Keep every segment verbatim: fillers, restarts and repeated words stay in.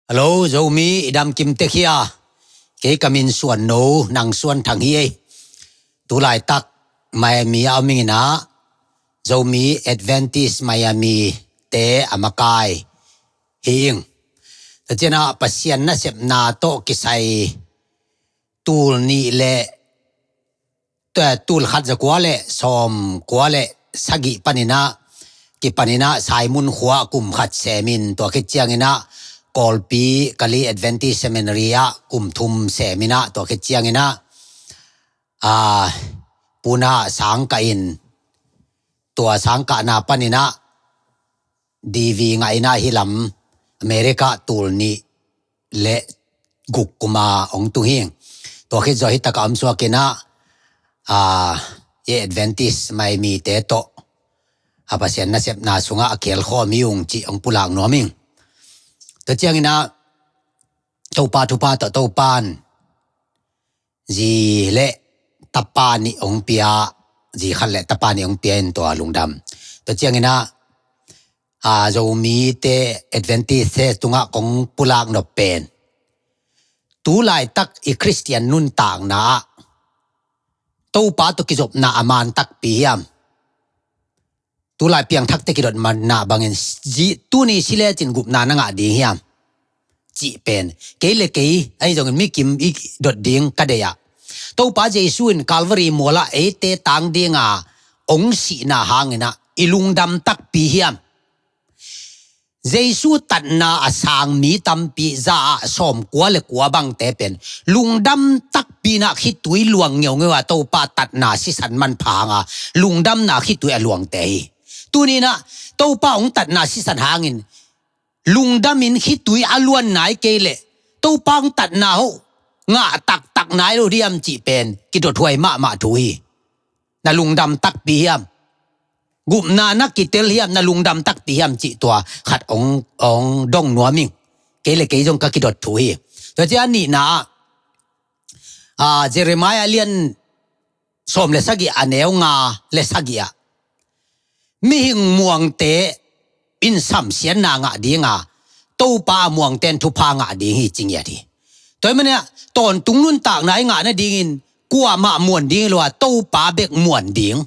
Hello, Zomi, i dam kim tek hia? Kei ka min Suan No, nang Suan Thang hi ei. Tu laitak Miami a om ing in ah, Zomi Adventist Miami te a makai hi ing. Tua ciangin ah Pasian nasepna tawh kisai tul nih le, tua, tul khat za kua le sawm kua le sagih panin ah, kipanin ah Saimun khua kum khat semin, tua khit ciangin ah Kawlpi Kali Adventist Seminary ah kum thum semin ah, tua khit ciangin ah, a, Pune sang kah in, tua sang kahna panin ah D V ngah in ah hih lam America tul nih le guk kum a hong tung hi ing. Tua khit zawh hih tak ah om suak in ah, a, i Adventist Miami te tawh a Pasian nasepna sungah a kihel khawm hi ung cih hong pulak nuam ing. Tua ciangin ah Topa thupha tawh Topa'n zi le tapa nih hong pia, zi khat le tapa nih hong pia in tua lungdam. Tua ciangin ah, a, Zomite, Adventist te tungah kong pulak nop pen, tu laitak i Khristian nuntakna ah Topa tawh kizopna a man takpi hiam? Tulai piangthakte kidotna bangin, zi, tuni si lecin gupna na ngah ding hiam? Cih pen, kei le kei ahi zongin mikim i dot ding ka deih ah, Topa Jesu in Calvary mual ah eite tang dinga hong sihna hangin ah i lungdam takpi hiam? Jesu tatna a sang mi tampi, za ah sawm kua le kua bangte pen lungdam takpi in ah khitui luang ngeungeu a Topa tatna sisan manpha hanga lungdamna khitui a luangte hi. Tuni in ah Topa hong tatna sisan hangin lungdamin khitui a luan nai kei leh Topa hong tatna hoh ngah taktak nai lo diam cih pen kidothuai mahmah thu hi. Na lungdam takpi hiam? Gupna na kitel hiam, na lungdam takpi hiam cih tua khat hong, hong dong nuam ing. Kei le kei zong ka kidot thu hi. Tua ciang a nihna ah, a, Jeremiah lian sawm le sagih a neu nga le sagih ah, mihing muangte in samsiatna ngah dinga Topa a muangte in thupha ngah ding hi ci ngiat hi. Tua ahih manin ah tawntung nuntakna i ngah nadingin kuamah muan ding hi lo a, Topa bek muan ding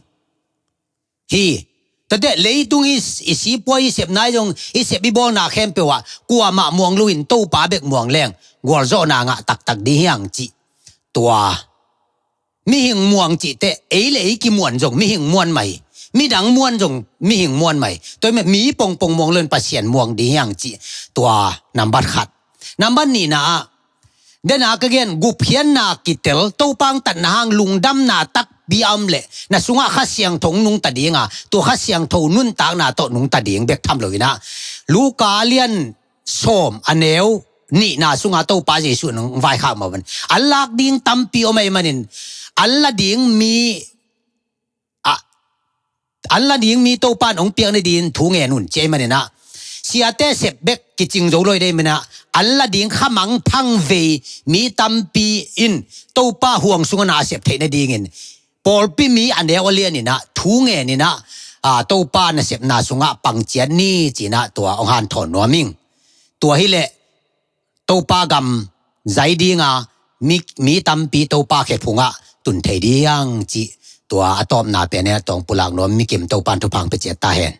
hi. Tate leitung i, i sipuai i sepna i zong, i sep i bawlna khempeuh ah kuamah muang loin Topa bek muang leng gualzawhna ngah taktak ding hi hang cih. Tua mihing muang cihte, ei le ei kimuan zong mihing muan mah hi. Midang muan zong mihing muan mah hi. Tua ahih manin mi pongpong muang loin Pasian muang ding hi hang cih. Tua nambat khat. Nambat nihna ah, dena ka gen, gupkhiatna kitel, Topa hong tatna hang lungdamna takpi a om leh na sungah Kha Siangtho hong nungta dinga, tua Kha Siangtho nuntakna tawh nungta ding bek tham loin ah, Luka lian sawm a neu nihna sunga Topa Jesu in hong vaikhak mah bangin, an lak ding tampi om ahih manin, an la ding mi, a, an la ding mi Topa in hong piak nadingin thu ngen un ci ahih manin ah, siate sep bek kicing zo lo hi dei manin ah, an la ding khamang thangvei mi tampi in Topa huang sungah na a sep theih nadingin pawlpi mi a neu a lian in ah thu ngen in ah, a, Topa nasepna sungah pang ciat ni ci-in ah tua hong hanthawn nuam ing. Tua hileh Topa gam zai dinga mi, mi tampi Topa khe phungah tun thei ding hi hang cih, tua a tawpna pen hi a, tua hong pulak nuam, mikim Topa in thupha hong pia ciat ta hen.